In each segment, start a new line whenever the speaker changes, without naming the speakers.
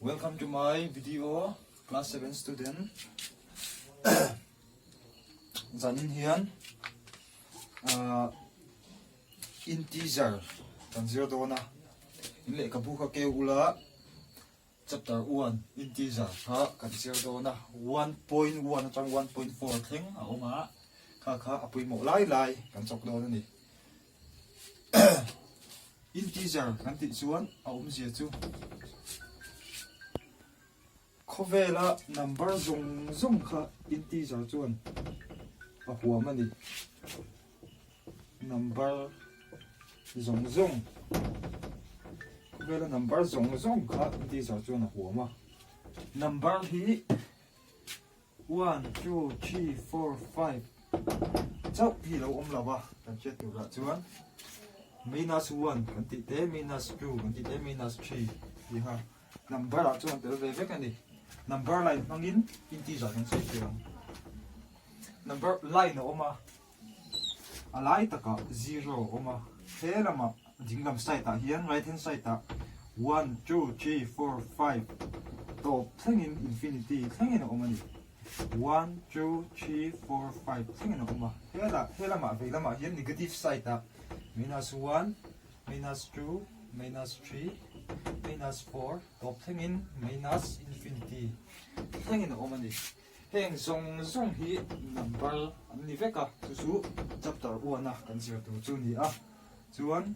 Welcome to my video class 7 student zanin hian uh, integer kan zir dawn a in lehkhabu kha keu ula chapter 1 integer kha kan zir dawn a 1.1 atang 1.4 thleng a awm a kha kha a pawimawh lai lai kan chawk dawn a ni Integer kan tih chuan a awmzia chu khawvela number zawng zawng kha integer chuan a huam a ni. Number zawng zawng khawvela number zawng zawng kha integer chuan a huam a. Number hi One, two, three, four, five chauh hi lo awm lo a, kan hriat turah chuan minus one kan tih te, minus two kan tih te, minus three tih kha number ah chuan tel ve vek a ni. Number line hmangin integer kan sawi thei ang. Number line a awm a, a lai takah zero a awm a, he lamah dinglam side ah hian right hand side ah one two three four five tawp thlengin infinity thlengin a awm a ni one two three four five thlengin a awm a helah he lamah vei lamah hian negative side ah minus one minus two minus three minus four tawp thlengin minus infinity thlengin a awm a ni. Heng zawng zawng hi number an ni vek a, chu chu chapter one a kan zir tur chu ni a. Chuan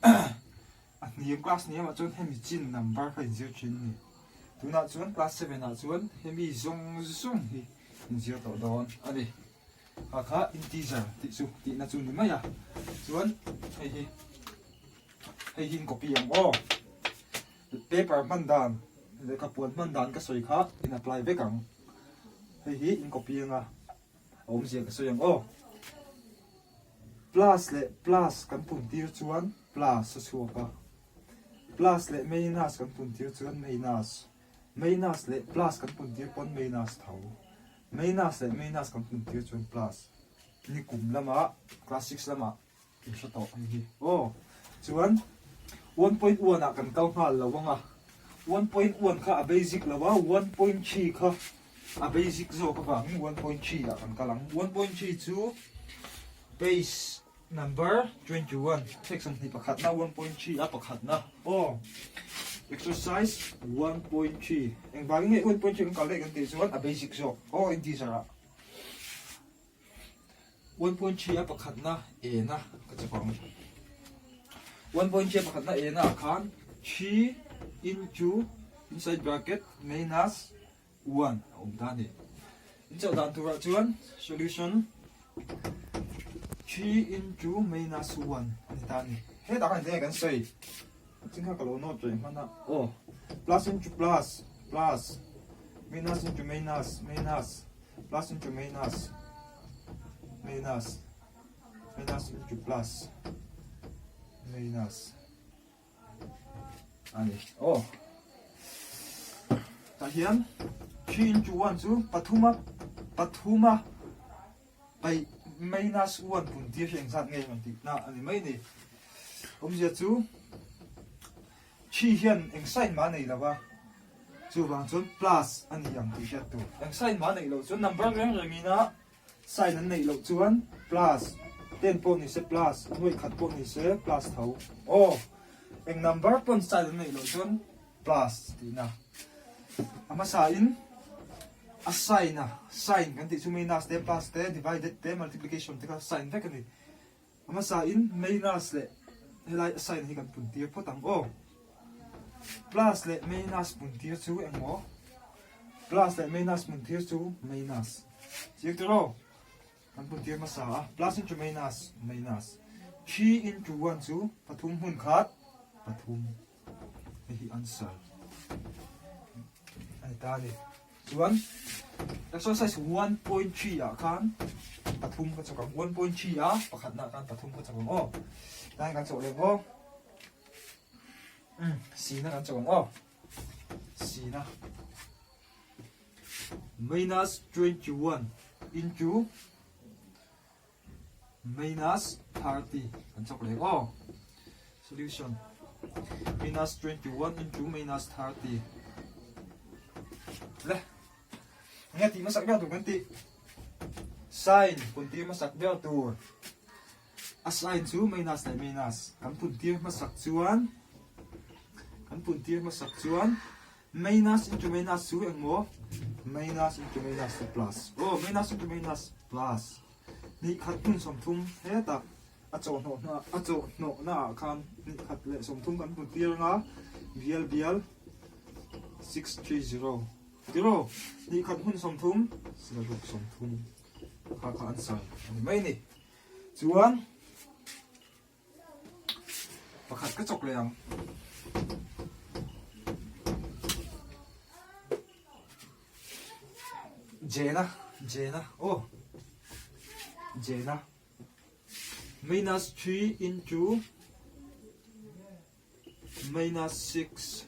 a hniam class hniamah chuan hemi chin number kha inzir thin a ni. Tunah chuan class seven ah chuan hemi zawng zawng hi inzir tawh dawn a ni. Kha kha integer tih chu tihna chu ni mai a. Chuan hei hi hei hi in copy ang aw. Paper hman dan, lehkha puan hman dan ka sawi kha in apply vek ang. Hei hi in copy anga a awmzia ka sawi ang aw. Plus leh plus kan pun tir chuan plus a chhuak a. Plus leh minus kan pun tir chuan minus. Minus leh plus kan pun tir pawn minus tho. Minus leh minus kan pun tir chuan plus. Nikum lamah class six lamah In hre tawh ang hi aw. Chuan 1.1 ah kan kal nghal lo ang a. 1.1 kha a basic lo a, 1.3 kha a basic zawk avangin 1.3 ah kan kal ang. 1.3 chu page number 21, section hnih pakhatna 1.3 a pakhatna aw. Exercise 1.3 engvangin nge 1.3 kan kal daih kan tih chuan a basic zawk aw integer ah. 1.3 a pakhatna ena ka chak ang. 1.3 a pakhatna ena ah khan 3 into inside bracket minus 1 a awm ta a ni. In chauh dan turah chuan solution 3 into minus 1 a ni ta a ni. Hetah khan enge kan sawi? Chin kha ka lo note reng hman a. Aw plus into plus plus minus into minus minus plus into minus minus minus into plus minus ani aw tah hian 3 into 1 chu pathuma pathuma Paih minus 1 pun tir hi engzat nge rawn tih na a ni mai ni. Awmzia chu thi hian eng sign mah a nei lo a, chuvang chuan plus a ni ang tih hriat tur. Eng sign mah a neih loh chuan number reng rengin a sign an neih loh chuan plus, ten pawh ni se plus, nuaih khat pawh ni se plus tho. Aw, eng number pawn sign an neih loh chuan Plus tihna a hmasa in a sign a sign kan tih chu minus te plus te divided te multiplication te kha sign vek a ni a hmasa in minus leh helai a sign hi kan pun tir phawt ang aw plus leh minus pun tir chu engmaw plus leh minus pun tir chu minus chiang tiraw Kan hmun tir hmasa a, plus into minus, minus. 3 into 1 chu pathum hmun khat, pathum. Hei hi answer a ni ta a ni. Chuan exercise 1.3 ah khan pathum ka chawk ang. 1.3 a pakhatna ah khan pathum ka chawk ang aw. Tlai kan chawk leh aw. Um, sina kan chawk ang aw. Sina. Minus 21 into minus 30 kan chawk leh aw. Solution minus 21 into minus 30. Le. Nge tih hmasak ber tur kan tih? Sign pun tir hmasak ber tur. A sign chu minus leh minus kan pun tir hmasak chuan kan pun tir hmasak chuan minus into minus chu engmaw minus into minus chu plus. Aw minus into minus plus. Hnih khat hmun 30 hetah a chawhhnawhna a chawhhnawhna ah khan hnih khat leh 30 kan pun tir anga bial bial 630 tiraw hnih khat hmun 30 saruk 30 kha kha an sawi a ni mai a ni. Chuan pakhat ka chawk leh ang. Jena, Jena, oh, Jena. Minus 3 into minus 6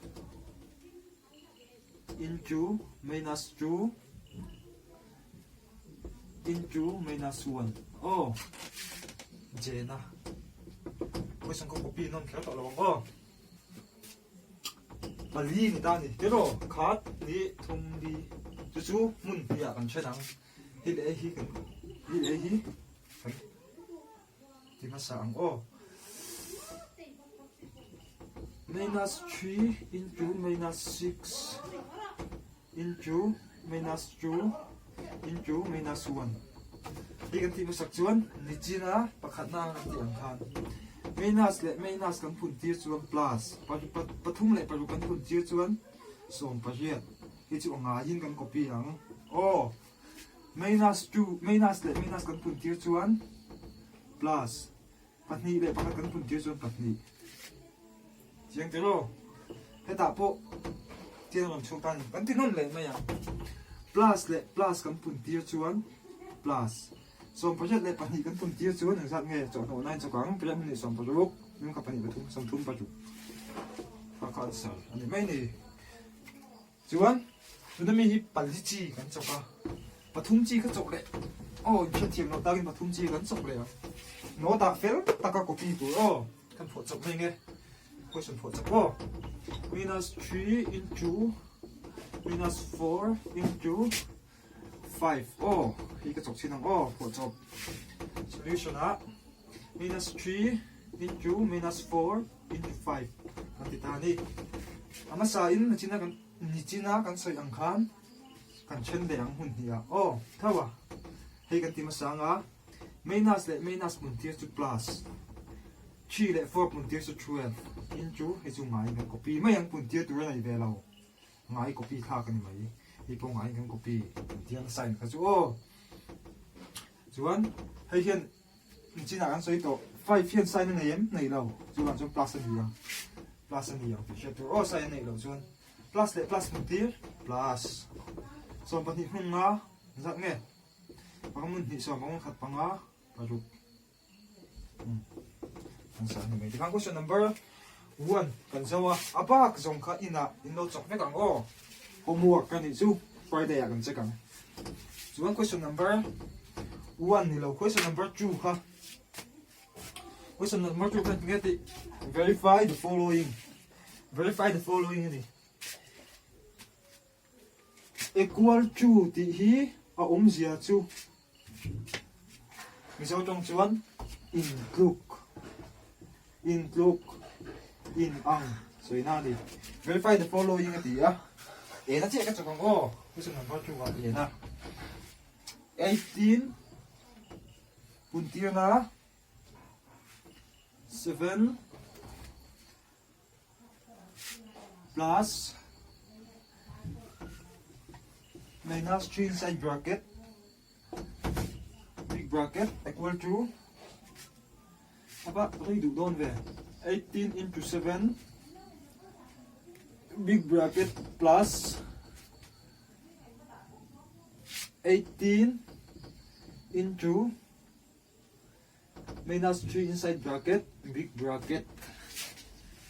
into minus 2 into minus 1. Oh, Jena. Question ko copy non kher tawh lo ang aw. Pali ni ta ni. Tiraw khat ni thum li chu chu hmun hnih ah kan then ang. Hi leh hi kan hi leh hi kan ti hmasa ang aw. Minus 3 into minus 6 into minus 2 into minus 1. Hi kan ti hmasak chuan nichina pakhatna kan tih ang khan minus leh minus kan phun tir chuan plus pathum leh paruk kan phun tir chuan 18. Hei chu a ngaiin kan copy ang. Aw, minus 2, minus leh minus kan phun tir chuan plus pahnih leh pakhat kan phun tir chuan pahnih. Chiang tiraw? Hetah pawh tiang rawn chhuak ta ni. Kan ti nawn leh mai ang. Plus leh plus kan phun tir chuan plus 18 leh pahnih kan phun tir chuan engzat nge chawhhnawh nain chawk ang? Pariat hmun leh 16, mim kha pahnih pathum, 36. Kha kha answer a ni mai ni. Chuan tuna mi hi pali chi kan chawk a, pathum chi ka chawk leh aw in hriatthiam loh takin pathum chi kan chawk leh ang. Note ah fel taka copy tur aw kan phuah chawp mai nge question phuah chawp aw minus 3 into minus 4 into 5 aw hei ka chawk chin ang aw phuah chawp solution ah minus 3 into minus 4 into 5 kan ti ta a ni. A hmasa in nichina kan nichina kan sawi ang khan kan then leh ang hun hnih ah aw tho a hei kan ti hmasa anga minus leh minus hmun tir chu plus 3 leh 4 hmun tir chu 12 into hei chu ngaiin kan copy mai ang hmun tir tur a nei ve lo. Ngai copy thlak a ni mai. Hei pawh ngaiin kan copy kan ti ang sign kha chu aw. Chuan hei hian chinah kan sawi tawh 5 hian sign a nei em? Nei lo. Chuvang chuan plus a ni ang. Plus a ni ang tih hriat tur aw sign a neih loh chuan plus leh plus hmun tir plus 12 hmun nga zat nge panga hmun hnih sawm panga khat panga paruk. Kan sa ni mai. Tikhan question number 1 kan zo a. A bak zawng kha inah in lo chawk vek ang aw. Homework ka nih chu Friday ah kan check ang. Chuan question number 1 ni lo question number 2 kha. Question number 2 kha nge ti verify the following. Verify the following ani. Equal to tih hi a awmzia chu Mizo tawng chuan intluk, intluk, inang sawina a ni. Verify the following a ti a, ena chiah ka chawk ang aw, question number 2 ah ena. 18 puntirna 7 plus minus 3 inside bracket big bracket equal to apa rei duh dawn ve 18 into 7 big bracket plus 18 into Minus 3 inside bracket big bracket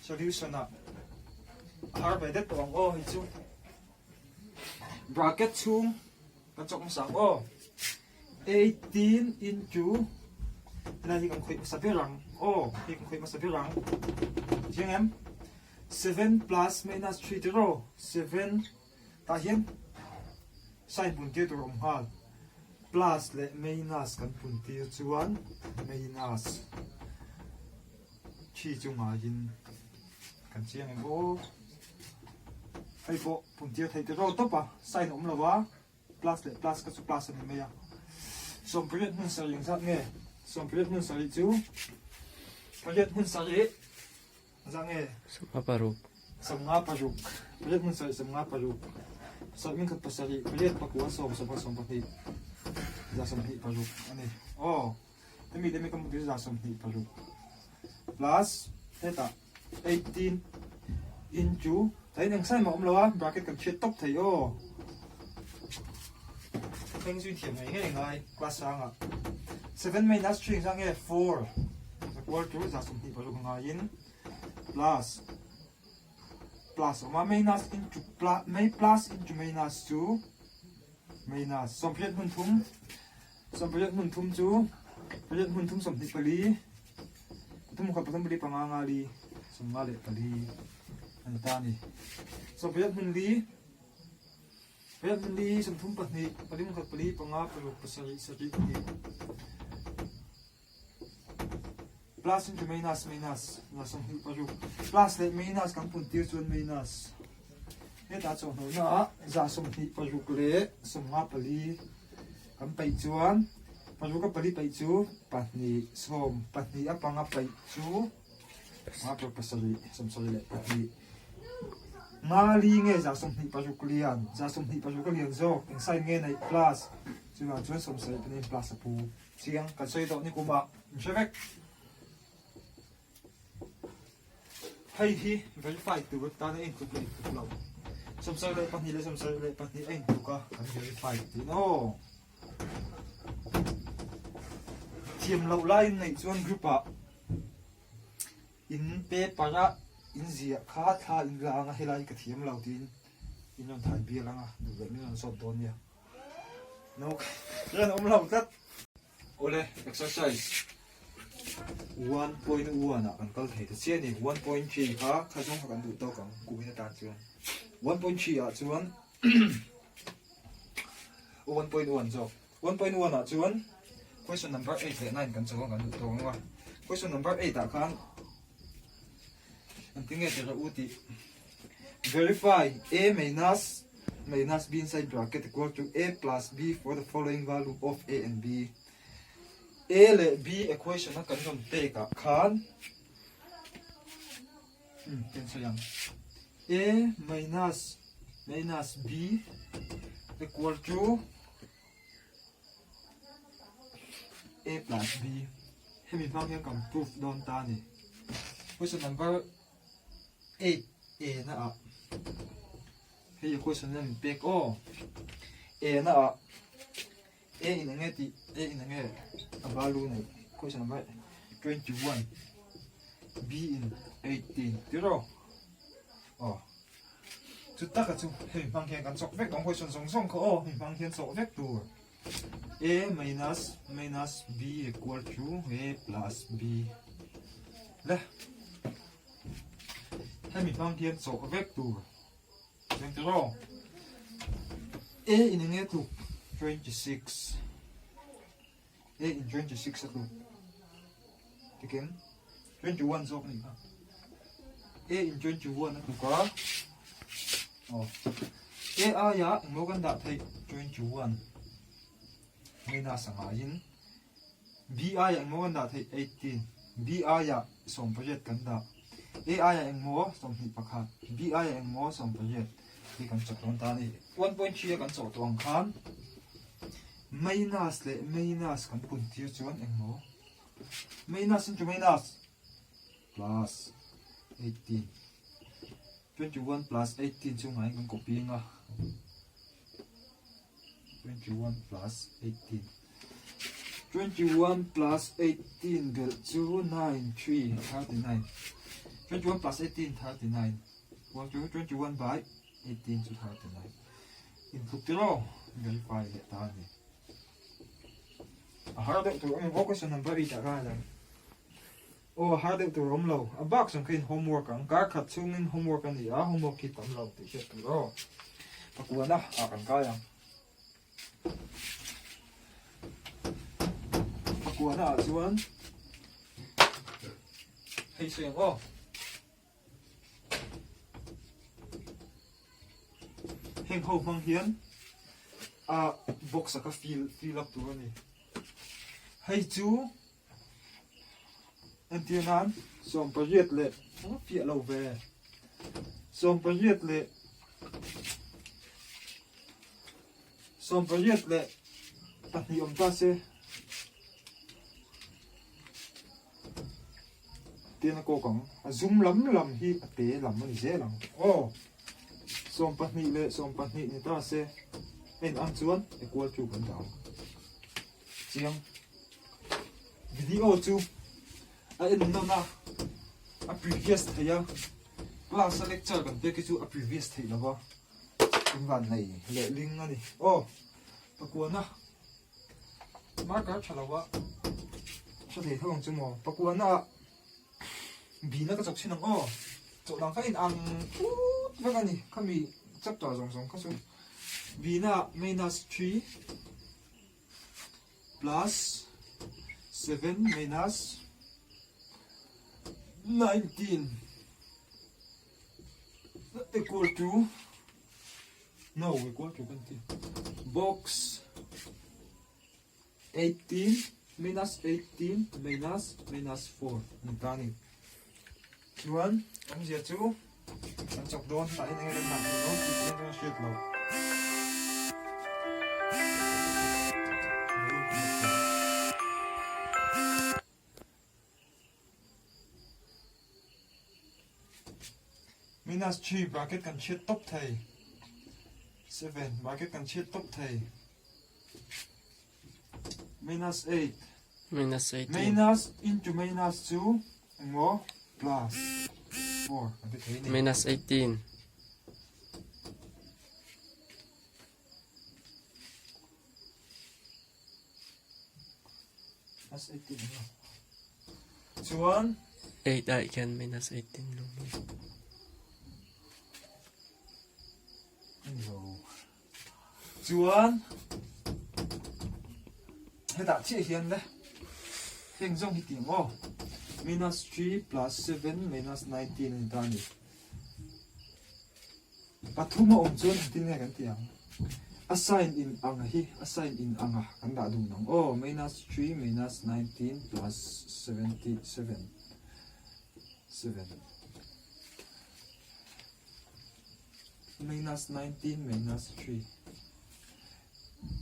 solution ah a har ve det tawh ang aw hei chu bracket chhung kan chawk hmasa ang aw 18 into helai hi kan khawih hmasa ber ang aw hei kan khawih hmasa ber ang chiang em 7 plus minus 3 tiraw 7 tah hian. Sign pun tir tur a awm nghal. Plus leh minus kan pun tir chuan minus thi chu ngaiin kan chiang em aw. Hei pawh pun tir theih te rawt tawp a, sign a awm lo a, plus leh plus kha chu plus a ni mai a. Sawmpariat hmun sarih engzat nge? Sawmpariat hmun sarih chu pariat hmun sarih Zah nge?
56.
56. Pariat hmun sarih 56. Sarih hmun khat pasarih pariat pakua sawm sawmkhat sawmpahnih 26 a ni. Aw, hemi te mi ka hmuh tir 26 plus hetah 18 into tain eng sign mah awm lo a bracket kan chhiat tawp thei aw. Eng zui thiam ngei ngei ngai class sangah 7 minus 3 zah nge 4. Equal to 26 ngaiin plus plus awm a minus into plus mai plus into minus chu minus sawmphiat hmun thum sawmphiat hmun thum chu pariat hmun thum sawmhnih pali pathum khat pathum pali panga nga li sawmnga leh pali ani ta ani sawmphiat hmun li pariat hmun li sawmthum pahnih pali hmun khat pali panga paruk pasarih sarih hnih Plus into minus minus na 26 plus leh minus kan pun tir chuan minus hetah chawhnuhna ah 26 leh 54 kan paih chuan paruk a pali paih chu pahnih sawm pahnih a panga paih chu nga paruk pasarih sawmsarih leh pahnih nga li nge 26 lian 26 a lian zawk eng sign nge neih plus chuvang chuan sawmsarih pahnih plus a pu. Chiang kan sawi tawh ni kumah in hre vek. Hei hi verify tur atan a intluk leh intluk lo. 72 leh 72 a intluk a kan verify tiin aw. Thiam loh laiin neih chuan group ah in paper a in ziah kha thla in la anga helai ka thiam lo tiin in rawn thai bial anga duh leh min rawn zawt dawn nia. Nok ran awm lo tlat. Awle exercise 1.1 ah kan kal thei ta chiah a ni. 1.3 kha kha zawng kha kan duh tawk ang kumin atan chuan. 1.3 ah chuan 1.1 zawk. 1.1 ah chuan question number 8 leh 9 kan chawk ang kan duh tawk ang a. Question number 8 ah khan engtin nge ti rawh u tih verify a minus minus b inside bracket equal to a plus b for the following value of a and b. A leh b equation a kan rawn pek ah khan hmm kan sawi ang a minus minus b equal to a plus b hemi hmang hian kan proof dawn ta a ni. Question number 8 A na ah hei question hian min pek aw A na ah A in enge tih A in enge a value nei question number 21 B in 18 tiraw aw chu taka chu hei hmang hian kan chawk vek ang question zawng zawng kha aw hei hmang hian chawk vek tur A minus minus B equal to A plus B le Hemi hmang hian chawh vek tur Chiang tiraw aw? A in enge tluk 26 A in 26 a tluk Tikin 21 zawk a nih kha A in 21 a tluk a aw A aia engmaw kan dah theih 21 Minus a ngaiin B aiah engmaw kan dah theih 18, B aiah 18 kan dah, A aiah engmaw 21, B aiah engmaw 18 hi kan chawh dawn ta a ni. 1.3 a kan chawh tawh ang khan minus leh minus kan pun tir chuan engmaw minus into minus plus 18 21 plus 18 chu ngaiin kan copy anga 21 plus 18 21 plus 18 belh chu 9 3 39 21 plus 18 39 equal to 21 by 18 chu 39 intluk tiraw verify leh ta a ni a har deuh tur awm question number 8 ah khan Aw har deuh tur a awm lo, a bak zawng kha in homework ang, kar khat chhungin homework a ni a, homework hi tam lo tih hriat tur aw. Pakuana ah kan kai ang. Pakuana ah chuan hei sawi ang aw. Heng ho hmang hian a box a ka fill fill up tur a ni. Hei chu entir nan 18 leh fiah lo ve 18 leh 18 leh pahnih awm ta se. Tin a kawk ang. A zum lam lam hi a te lam a ni zel ang. Aw! 12 leh 12 ni ta se en ang chuan equal to kan dah ang. Chiang. Video chu a en nawn a, a previous thei a, class a lecture kan pek hi chu a previous theih lo va, engvan nei leh ling a ni. Aw! Pakuana. Marker tha lo a hre thei tho ang chu maw pakuana ah bina ka chawk thin ang aw chawh dang kha in ang put vek a ni khami chapter zawng zawng kha chu bina ah minus 3 plus 7 minus 19 equal to No, equal to kan ti. Box 18 minus 18 minus minus 4 ni ta ni. Chuan awmzia chu kan chawk dawn tah hian enge kan dah theih dawn tih hian chuan hriat loh. Minus 3 bracket kan chhiat tawp thei. 7 bracket kan chhiat tawp thei. Minus 8.
Minus 18.
Minus into minus chu engmaw plus 4 kan ti thei ni.
Minus 18.
Minus 18 engmaw. Chuan.
8 ah khian minus 18 lo maw?
Ani lo. Chuan hetah chiah hian le heng zawng hi tih ang aw. Minus 3 plus 7 minus 19 a ni ta a ni. Pathum a awm chuan engtin nge kan tih ang? A sign in ang hi a sign in anga kan dah dun ang aw, minus 3 minus 19 plus 77 7 minus 19 minus 3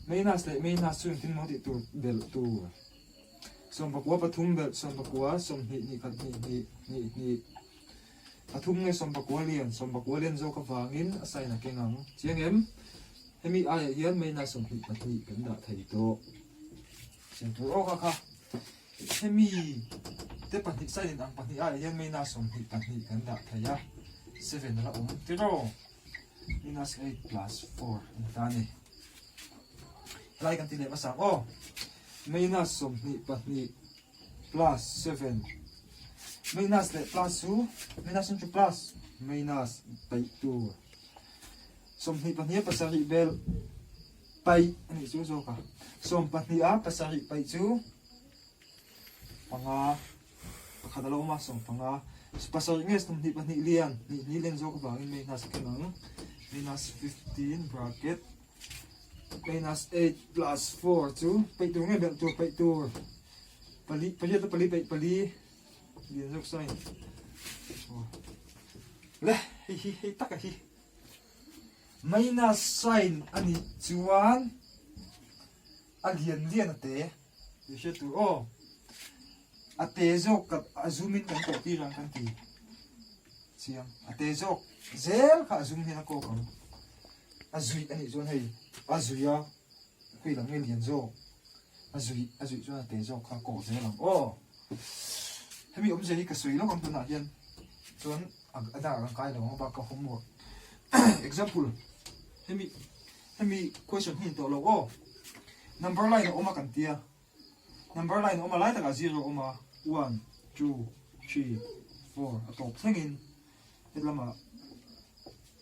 minus leh minus chu engtin maw tih tur belh tur sawmpakua pathum belh sawmpakua sawmhnih hnih khat hnih hnih hnih hnih Pathum nge sawmpakua lian, sawmpakua lian zawk avangin a sign a keng ang. Chiang em? Hemi aiah hian Maina 22 kan dah thei tawh. Chiang tur awk a kha. Hemi te pahnih sign in ang pahnih aiah hian Maina 22 kan dah thei a. 7 a la awm tiraw? Minus 8 plus 4 a ni ta a ni. Helai kan ti leh hmasa ang aw. Maina 22 plus 7 minus leh plus chu minus chu plus minus paih tur 22 pasarih bel paih a nih chu zawk a 12 a pasarih paih chu panga pakhat a lo awm a sawmpanga pasarih nge 22 lian hnih hnih lian zawk avangin minus a keng ang minus 15 bracket Minus 8 plus 4 chu peih tur nge belh tur peih tur pali pariat a pali peih pali lian zawk sign le hei hi hei taka hi minus sign a nih chuan a lian lian a te i hriat tur aw a te zawk ka a zoom in kan kawh tir ang kan ti chiang a te zawk zel kha a zoom hian a kawk ang. A zuih a nih chuan hei a zuih a khawi lam nge lian zawk a zuih a zuih chuan a te zawk kha kawh zel ang aw hemi awmzia hi ka sawi lawk ang tunah hian chuan a dar ang kai lo ang bak ka homework example hemi hemi question hi ni tawh lo aw number line a awm a kan tia number line a awm a lai takah zero a awm a one two three four a tawp thlengin hetlama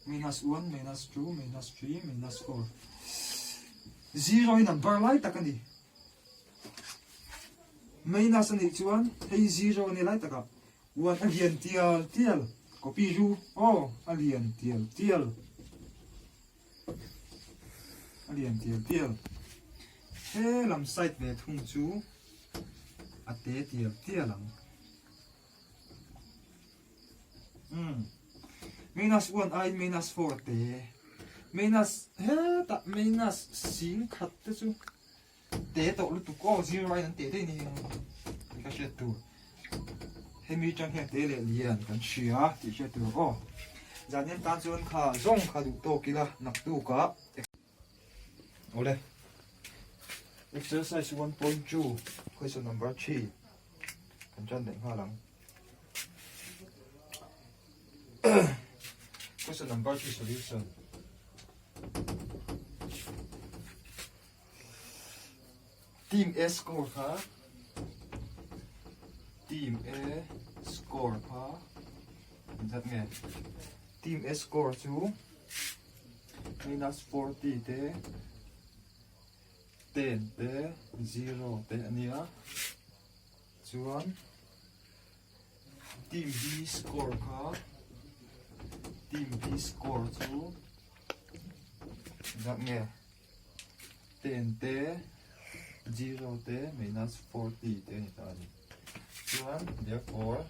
minus 1 minus 2 minus 3 minus 4. Zero hi number lai tak a ni. Minus a nih chuan hei zero a ni lai takah one a lian tial tial copy ru aw a lian tial tial a lian tial tial he lam side ve thung chu a te tial tial ang. Umm minus one aiin minus four te minus hetah minus sing khat te chu te tawh lutuk aw zero aiin an teh daih ni tih ka hriat tur hemi atang hian te leh lian kan hria tih hriat tur aw zan tan chuan kha zawng kha duh tawk ila naktukah Awle. Exercise 1.2 question number 3 kan tan leh nghal ang. Question number 3 solution. Team A score kha Team A score kha zat nge Team A score chu minus 40 te 10 te 0 te a nia chuan Team B score kha Team B score chu zat nge 10 te 0 te minus 40 te a ni ta a ni chuan therefore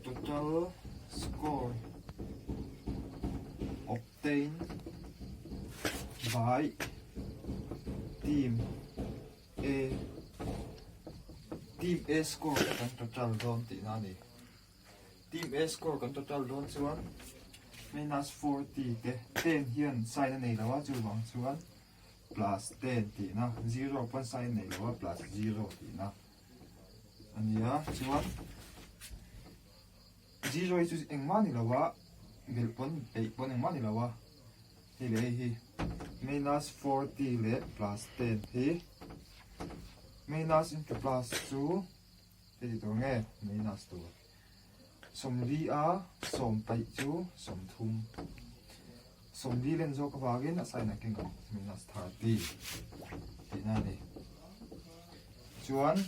Total score obtained by team A Team A score kan total dawn tihna a ni. Team A score kan total dawn chuan minus 40 te 10 hian sign a nei lo a chuvang chuan plus 10 tihna zero pawn sign nei lo a plus zero tihna a ni a chuan zero hi chu engmah ni lo a belh pawn peih pawn engmah ni lo a hei leh hei hi minus 40 leh plus 10 hi minus into plus chu hei ti tur nge minus tur Sawmli a sawm paih chu 30. 40 len zawk avangin a sign a keng ang minus 30 tihna a ni. Chuan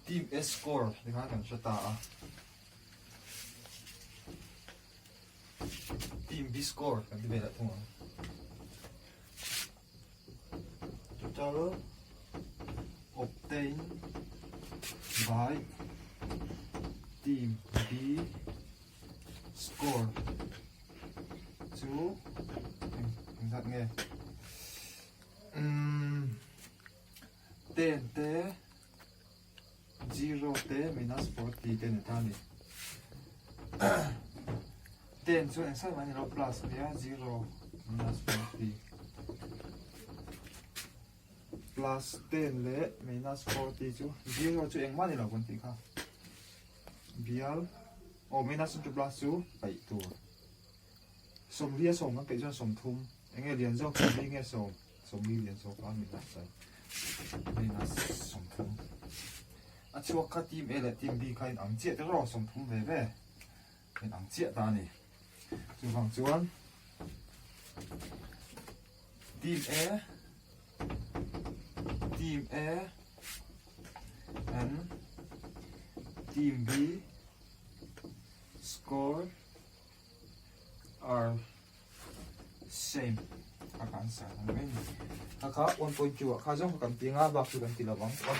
team A score ti khan kan hre ta a. Team B score kan ti ve leh thung ang. Total obtained by team B score chu engzat nge umm 10 te 0 te minus 40 te ni ta ni 10 chu engzat mai ni lo plus ania 0 minus 40 plus 10 leh minus 40 chu 0 chu engmah ni lo kan tih kha bial aw minus into plus chu paih tur 40 a 10 kan peih chuan 30 enge lian zawk 40 nge 10 40 lian zawk a minus a minus 30 a chhuak kha team A leh team B kha in ang chiah te rawh 30 ve ve in ang chiah ta a ni chuvang chuan team A team A and team B score are same a kan sa ang mai ni a kha 1.2 ah kha zawng kha kan ti nga bak chu kan ti lo ang.